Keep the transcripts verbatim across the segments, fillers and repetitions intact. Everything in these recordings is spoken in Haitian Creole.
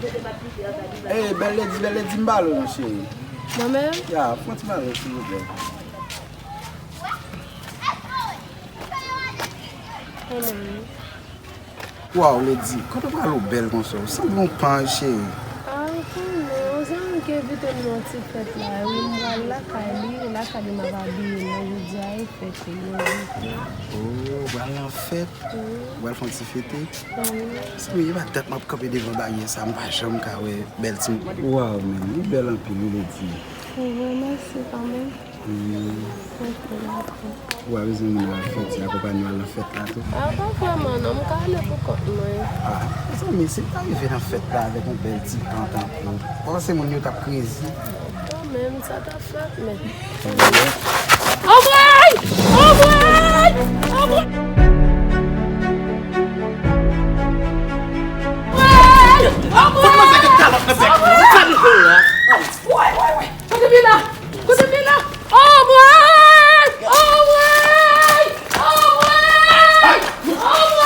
Ey, bèl ledi, bèl ledi, m ba l ou non, cheri. Mwen menm? Ya, fè yon ti ba l ou, silvouplè. Mwen menm. Waw, ledi, kote w pral ou bèl konsa? Ou sanble yon panj, cheri. A, ou konnen, yon zanmi ki envite m nan yon ti fèt la, wi, m pral lakay li, lakay li m ap abiye, men jodi a e fèt li, li envite m. Oh, ou pral nan fèt? Wi. Ou pral fè yon ti fete? Wi. Zanmi, e pa dat m ap kanpe devan baryè sa, m pa janm ka wè bèl ti. Waw, men, li bèl anpil, wi, ledi. Wi, mèsi kanmenm. Hmm. Ou pa bezwen moun al fèt, se akonpanye w al nan fèt la tou? A, pa vrèman non, m ka ale pou kont mwen. A, mezanmi, si m ta rive nan fèt la avèk yon bèl ti tan tankou w, ou panse moun yo t ap krezi? Kanmenm, sa t ap fèt, men. Anmwey! Anmwey! Anmwey! Anmwey! Anmwey! Woy, woy, woy! Kote m ye la? Kote m ye la? Anmwey! Anmwey! Anmwey! Anmwey! Anmwey!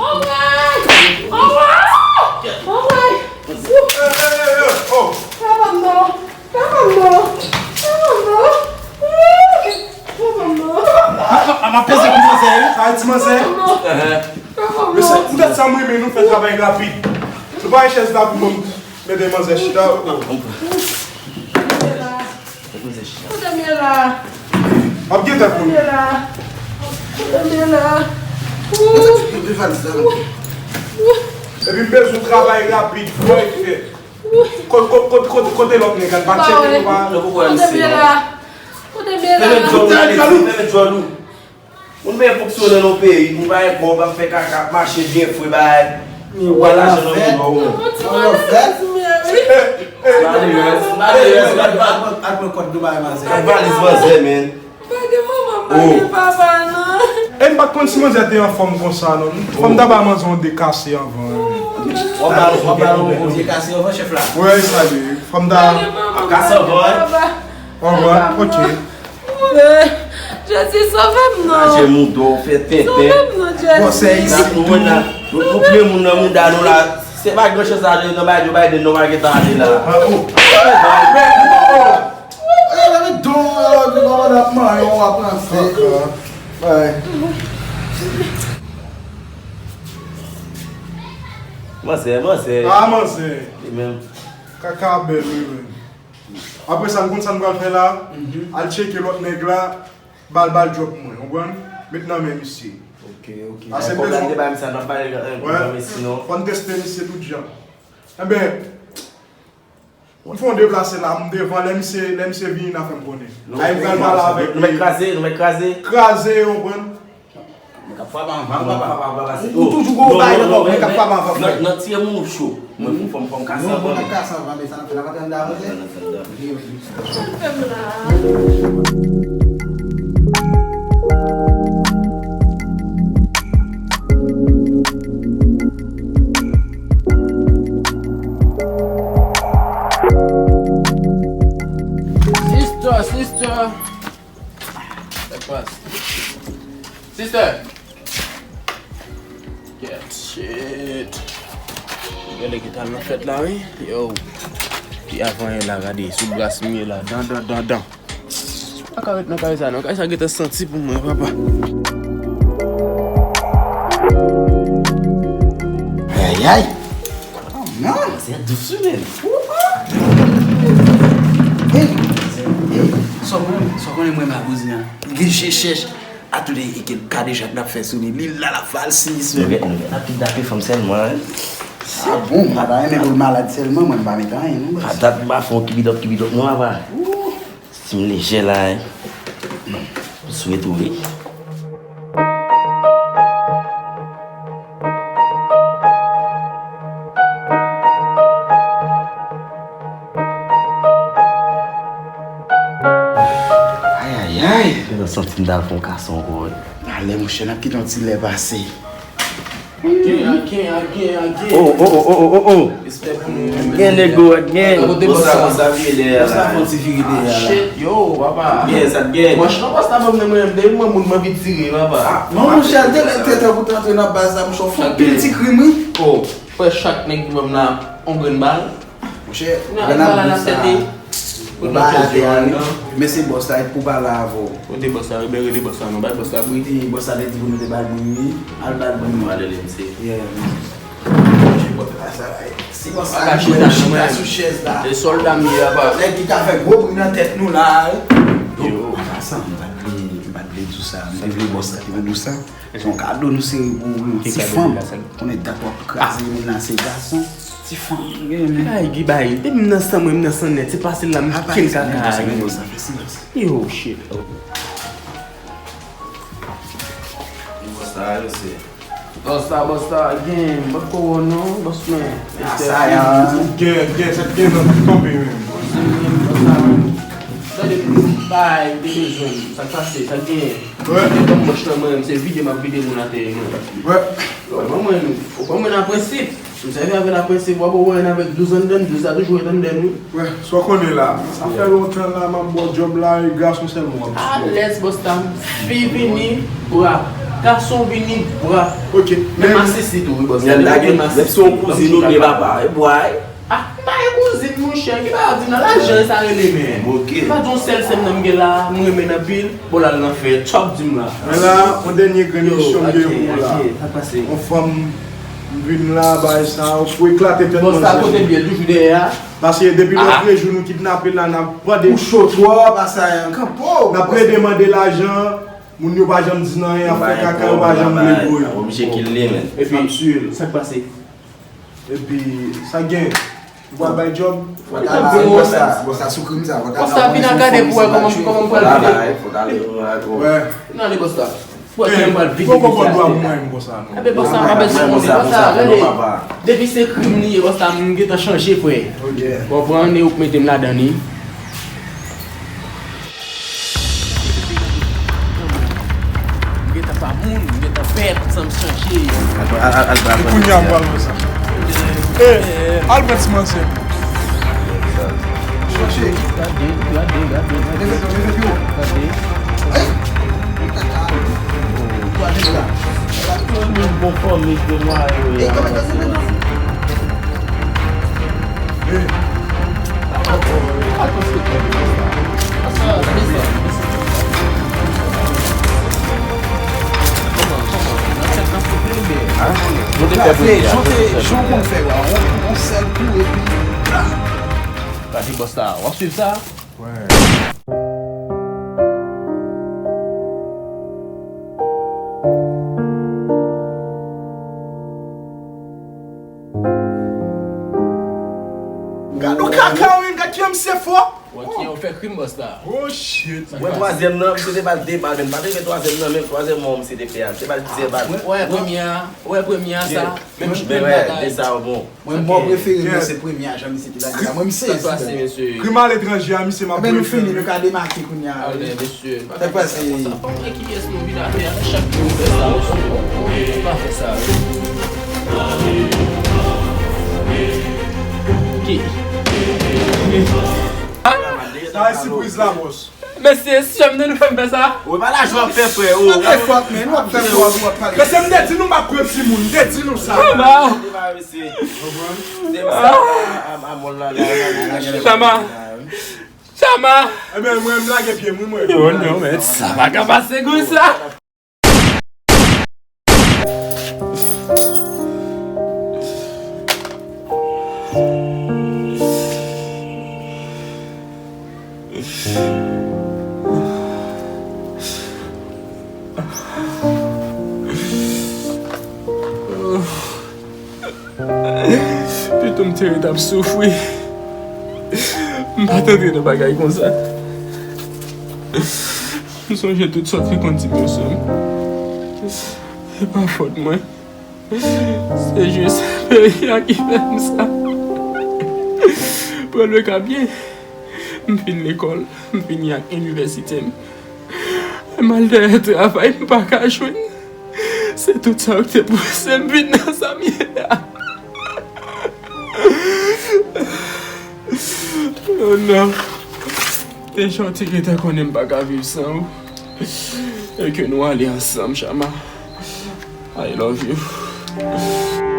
Anmwey! Anmwey! Papa m non! Papa m non! Papa m non! Papa m non! M ap peze kou manzè wi, sa e ti manzè. Papa m non! Mesye, poutèt sa m renmen nou fè travay rapid. Nou pa gen chèz la pou mwen mete manzè chita. Kote m ye la? M ap gentan konnen. Kote m ye la? Kote m ye la? Epi m bezwen travay rapid, fò e fè. Kote, kote, kote, kote, kote lòt nèg la? L pa tcheke nou pa. Kote m ye la? Kote m ye la? Fèmen djòl ou, Alex, fèmen djòl ou. Moun byen fonksyone nan peyi, moun pa gen kòb, ap fè kaka, ap mache byen fre, bay. Ou pa lajan nan moun nan ou. Malerèz, malerèz, malerèz. Al pran kòd nou bay manzè. Ak valiz manzè, men. M pa gen manman, m pa gen papa, non. E m pa t konn si manzè te anfòm konsa, non. Fò m ta ba manzè yon dekase anvan. W ap ba l, w ap ba l yon vye kase anvan, chèf la. Wi, sa li. Fò m ta. Kase anvan, wi. Anvan, ok. Jezi, sove m non. Mache moudo, fè tenten. Sove m non, Jezi. Konsèy isi tou. Nou, nou, nou plen moun nan mouda nou la. Se pa gran chans la, nan bay Joe Biden, nou pa gentan ale la. Ah, oh. Manzè, manzè. Ah, manzè. Li menm. Kaka bèl, wi, wi. Apre sa, n konn sa n pral fè la? Al tcheke lòt nèg la, ba l, ba l djòb mwen, konprann? Met nan men misye. Ok, ok. Ase bezwen. Fò n teste misye tout jan. Enben, m fè yon deplase la, m devan, lè misye, lè misye vini, n a fè m konnen. Ay, m pral pale avèk li. Nou mèt kraze, nou mèt kraze. Kraze, konprann? Mwen k ap frape anvan, papa. Ou toujou gon bagay nan kò, mwen k ap frape anvan, frè. Nan, nan tire moun cho. Mwen, fò m, fò m kase anvan. Non, mwen k ap kase anvan, men sa n ap fè la, pa tande avanse. Sa n ap fè m la? Sister, sister. Sa k pase? Sister! Kèt, shit. Gade ki tal nan fèt la, wi. Yo. Pi avan yè la, gade. Sou bras m ye la. Dan, dan, dan, dan. Pa ka ret nan kay sa, non. Kay sa gentan santi pou mwen, papa. Ay, ay. Oh, non. Se dous, wi, men. Hey, hey, sa w konnen, sa w konnen mwen renmen bouzen an. Gen je chèch a tou de e ke kadejak n ap fè sou li. Li la l ap fè al siy sou li. Nou gen, nou gen ap kidnape fanm sèlman, wi. Ah bon, m pa ta renmen pou l malad sèlman, mwen m pa met anyen non, baz. A dat m pa fè yon kibidòk, kibidòk non, papa. Si m lejè la, wi. Sou retwouve. Ay, ay, ay. Mwen santi m ta al fè yon kase ankò, wi. Alè, monchè, n ap kite yon ti lè pase. Again, again, again, again. Oh, oh, oh, oh, oh, oh, oh. Respè pou nou menm. Gen nego, gen. Kote bòs la, bòs la vire dèyè la. Bòs la fè yon ti vire dèyè la. Shit, yo, papa. Gen, sa t gen. Mwen, non, bòs la ban m nan mwen menm. Depi mwen moun, mwen anvi tire, papa. Non, monchè, de lè tèt pou t antre nan baz la, monchè, w fè yon pil ti krim, wi. Oh, frè, chak nèg ki ban m la, yon grenn bal. Monchè, lè n ap di sa, ou pa atè a, wi. Men se bòs la, e pou pale avè w. Kote bòs la, rele bòs la non, bay bòs la bri. Wi, bòs la te di pou nou te ba l bri, wi. Al ba l bri, non. Al rele misye. Yeah, man. Monchè, bòs la, sa la, si bòs la, mwen chita sou chèz la. E sòlda m ye, apa. Nèg ki ka fè gwo bri nan tèt nou la, wi. Yo. Apa sa, m pa t vle, m pa t vle di w sa. M te vle bòs la te vin di w sa. Se yon kado nou sere pou ou, ti fanm. Konnen dat w ap kraze moun nan se gason. Ti fanm, gen men. Ki bagay, ki bagay? Depi m nan san mwen, m nan san nèt. Se pase l la, m kenn kaka. Yo, shit. Bòs la, yo se. Bòs la, bòs la, gen, m pa ko wè w non, bòs mwen. Gen, gen, sa gen nan tonbe menm. Bòs la, tande m bay, m te bezwen, sa k pase, sa gen. Wè. Mete kòm mòch nan mwen, se vide m ap vide moun atè, mwen. Wè. Wè, mwen, mwen, ou konn mwen nan prensip. M sèvi avè la prensip, w ap wè mwen avèk douz anndan, douz la toujou ret anndan, wi. Wè, sa w konnen la. Sa fè lontan la, m ap ba w djòb la, e gason sèlman w ap sipòte. Alèz, bòs la, fi vini, bra. Gason vini, bra. Ok, menm masisi tou, wi, bòs la. Menm si yon kouzin ou byen papa, e bwa, wi. Ah, m pa gen kouzin, monchè, ki pa di nan lajan sa rele, men. Ok. M pa di yon sèl sè m nan m gen la, m renmen l anpil, bon, l al nan fè, tchòp di m la. Men la, yon dènye grenn misyon m gen pou ou la. Yon fanm, m vin la, bay sa, ou pou eklate tèt manzè. Bòs la kote l ye, toujou dèyè a? Paske depi lòt jou nou kidnape l la, n ap pande. Ou cho twòp, a sa, kanpe w. N ap redemande lajan, moun yo pa janm di n anyen, ap fè kaka, yo pa janm vle voye. Oblije kil li, men. Epi, sa k pase? Epi, sa gen? Ou pral bay djòb? Fòk al la, bòs la, bòs la sou krim sa, fòk al la. Bòs la vin al gade pou wè kòman, kòman m pral vide. Fòk al la. Wè. Vin ale, bòs la. Pou wè kòman m pral vide. Fòk ou pran dwa pou mwen, bòs la, non. Enben, bòs la, pa bezwen konnen, bòs la, gade. Depi se krim li ye, bòs la, m gentan chanje, frè. Ok. Konprann, e ou k mete m ladan li. M gentan pa moun, m gentan pè, tout sa m chanje. Al, al, al, al, al. E kounye a m pral wè sa. E, al pran ti manzè. Chèche. Gade, gade, gade, gade. Leve pye w, leve pye w. Gade. Ay! Gade la. Tout moun bon fanmi de mwa yo. E, kòman sa se fè? Jan w konn fè a, yon sèl kou epi. Gade bòs la, w ap swiv sa? Gad yon kaka, wi, gad kijan misye fò. Wè kijan w fè krim, bòs la. Oh, shit. Wè twazyèm nan, misye te ba l de bal, men pa te vle twazyèm nan, men twazyèm nan, misye te fè a. Misye ba l plizyè bal. Wè premye a, wè premye a sa. Menm, men wè, de sa yo bon. Mwen, mò prefere mwen se premye a, jan misye te lage la. Mwen, m sezi. Sa k pase, mesye? Krim aletranje a, misye, m ap prefere. Enben, nou fini, nou ka demake kounye a, wi. Alè, mesye. Sa k pase? Konsa, pa wè kiyès nou vin atè a, chak jou nou fè sa, mesye. Pa fè sa, wi. Ki? Sa e sipriz la, bòs. Mesye, sè m nan nou fè m fè sa. Ou pa lajan w ap fè, frè, o. What the fuck, man? W ap fè fò, w ap pale. Mesye, m te di nou m ap pran timoun, m te di nou sa. Chama. Chama. Chama. Enben, mwen, m lage pye m, wi, mwen. Yo, non, men, sa pa ka pase konsa. Pito m te ret ap soufri. M pa t antre nan bagay konsa. M sonje tout sa w te konn di m yo sou m. Se pa fòt mwen. Se jis peyi a ki fè m sa. Pran le ka byen. M fin lekòl, m fini ak inivèsite m. M al dèyè travay, m pa ka jwenn. Se tout sa yo ki te pouse m vin nan sa m ye a. Oh non. Deja w te gentan konnen m pa ka viv san ou. E ke nou ale ansanm, Chama. I love you.